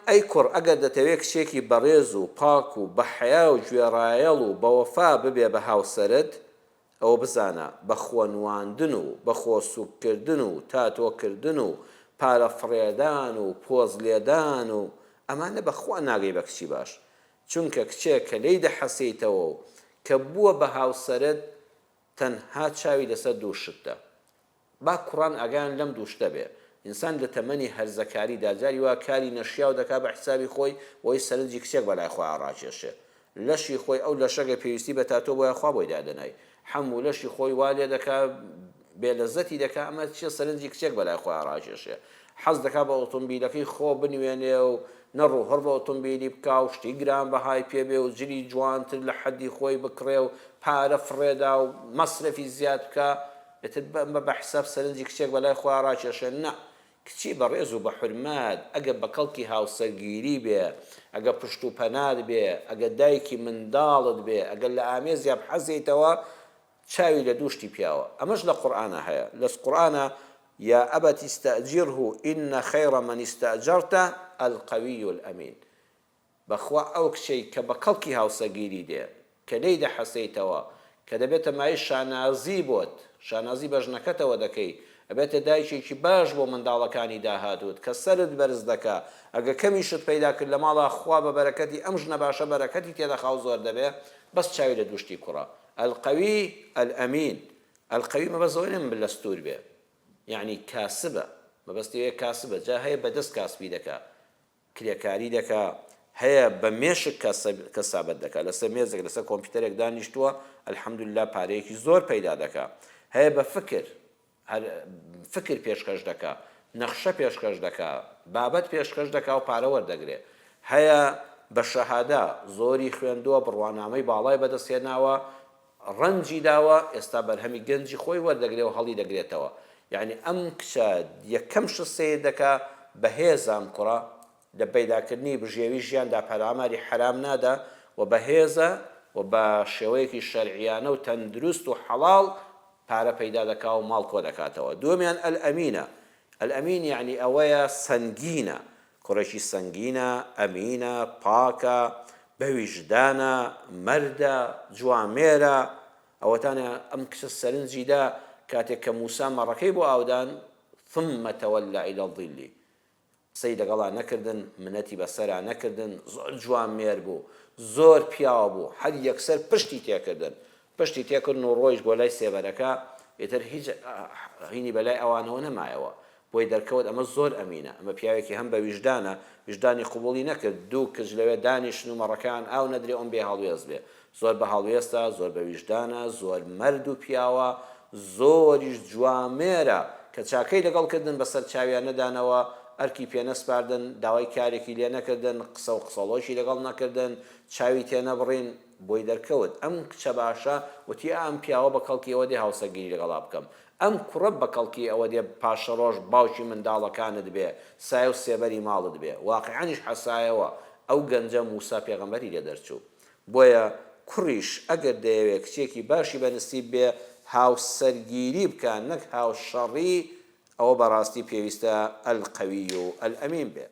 ئەی کوڕ ئەگەر دەتەوێ کچێکی بەڕێز و پاک و بە حەیا و گوێڕایەڵ و بەوەفا ببێ بە هاوسەرت، ئەوە بزانە بە خۆ نواندن و بە خۆ سوک کردن و تاتۆ کردن و پارە فڕێدان و پۆز لێدان و ئەمانە بە خوا ناگەی بە کچی باش چونکە کچێک کە لێی دەحەسێیتەوە و کە بووە بە هاوسەرت تەنها چاوی لەسەر دوو شتە با کوڕان ئاگایان لەم دوو شتە بێ، ئینسان لە تەمەنی هەرزەکاریدا جاری وا کاری نەشیاو دەکا بە حیسابی خۆی بۆی سەرنجی کچێک بە لای خۆیا ڕاکێشێ. لەشی خۆی ئەو لەشە گەر پێویستی بە تاتۆ بۆیە خوا بۆی دادەنای. حەموو لەشی خۆی وا لێ دەکا بێ لەزەتی دەکا ئەمە چیە سەرنجی کچێک بە لای خۆیا ڕاکێشێ. حەز دەکا بە ئۆتۆمبیلەکەی خۆ بنوێنێ و نەڕ و هڕ بە ئۆتۆمبیلی بکا و شتی گرانبەهای پێ بێ و جلی جوانتر لە حەدی خۆی بکڕێ و پارە فڕێدا و مەسرەفی زیاد بکا. ئیتر بە بە حساب سەرنجی کچێک بەلای خۆیا ڕاکێشێ نا کچی بەڕێز و بە حورمەت ئەگە بە کەڵکی هاوسەرگیری بێ ئەگە پشت و پەنات بێ ئەگە دایکی منداڵت بێ ئەگەر لە ئامێزیا بحەزێیتەوە چاوی لە دوو شتی پیاوە ئەمەش لە قورئانا هەیە لە قورئانا یا ابت استأجره ان خیر من استأجرت القوی الامین بەخوا ئەو کچەی کە بە کەڵکی هاوسەگیری دێ، کە لێی دەحەسێیتەوە، کە دەبێتە مایەی شانازی بۆت، شانازی بە ژنەکەتەوە دەکەی، ئەبێتە دایکێکی باش بۆ منداڵەکانی داهاتووت، کە سەرت بەرز دەکا، ئەگە کەمیشت پەیدا کرد لە ماڵا خوا بە بەرەکەتی ئەم ژنە باشە بەرەکەتی تێدەخا و زۆر دەبێ، بەس چاوی لە دوو شتی کوڕە، القوی الامین، القوی مەبەست ئەوە نیە ملەستوور بێ، یەعنی کاسبە، مەبەستی ئەوەیە کاسبە، جا هەیە بە دەست کاسبی دەکا، کرێکاری دەکا، هەیە بە مێشک کەسابەت دەکا، لەسەر مێزێک لەسەر کۆمپیوتەرێک دانیشتووە الحمدللە پارەیەکی زۆر پەیدا دەکا، هەیە بە فکر هەر فکر پێشکەش دەکا، نەخشە پێشکەش دەکا، بابەت پێشکەش دەکا و پارە وەردەگرێ، هەیە بە شەهادە زۆری خوێندووە بڕوانامەی باڵای بەدەست هێناوە ڕەنجی داوە ئێستا بەرهەمی گەنجی خۆی وەردەگرێ و هەڵی دەگرێتەوە یەعنی ئەم کچە یەکەم شت سەیر دەکا بەهێزە ئەم کوڕە لە پەیداکردنی بژێوی ژیاندا پەلاماری حەرام نادا و بەهێزە و بە شێوەیەکی شەرعیانە و تەندروست و حەڵاڵ پارە پەیدا دەکا و ماڵ کۆدەکاتەوە دووەمیان الامینە الامین یەعنی ئەوەیە سەنگینە کوڕێکی سەنگینە، ئەمینە، پاکە، بەویژدانە، مەردە، جوامێرە، ئەوەتانە ئەم کچە سەرنجی دا کاتێک کە موسا مەڕەکەی بۆ ئاودان، ثم تولى الی الظل، قسەی لەگەڵا نەکردن، منەتی بەسەرا نەکردن، زۆر جوامێر بوو، زۆر پیاو بوو، هەر یەکسەر پشتی تێکردن، پشتی تێکردن و ڕۆیشت بۆ لای سێبەرەکە، ئیتر هیچ هینی بەلای ئەوانەوە نەمایەوە، بۆی دەرکەوت ئەمە زۆر ئەمینە، ئەمە پیاوێکی هەم بە ویژدانە، ویژدانی قبوڵی نەکرد دوو کچ لەوێ دانیشن و مەڕەکەیان ئاو نەدرێ ئەم بێ هەڵوێست بێ، زۆر بە هەڵوێستە، زۆر بە ویژدانە، زۆر مەرد و پیاوە، زۆریش جوامێرە، کە چاکەی لەگەڵ کردن بەسەر چاویا نەدانەوە، ئەرکی پێ نەسپاردن، داوای کارێکی لێ نەکردن، قسە و قسەڵۆکی لەگەڵ نەکردن، چاوی تێنەبڕین، بۆی دەرکەوت ئەم کچە باشە، وتی ئا ئەم پیاوە بە کەڵکی ئەوە دێ هاوسەرگیری لەگەڵا بکەم، ئەم کوڕە بە کەڵکی ئەوە دێ پاشەڕۆژ باوکی منداڵەکانت بێ، سایە و سێبەری ماڵت بێ. واقیعەنیش حەسایەوە، ئەو گەنجە موسا پێغەمبەری لێ دەرچوو. بۆیە کوڕیش ئەگەر دەیەوێ کچێکی باشی بە نسیب بێ، هاوسەرگیری بکا نەک هاوشەڕی، ئەوە بەڕاستی پێویستە القوی الامین بێ.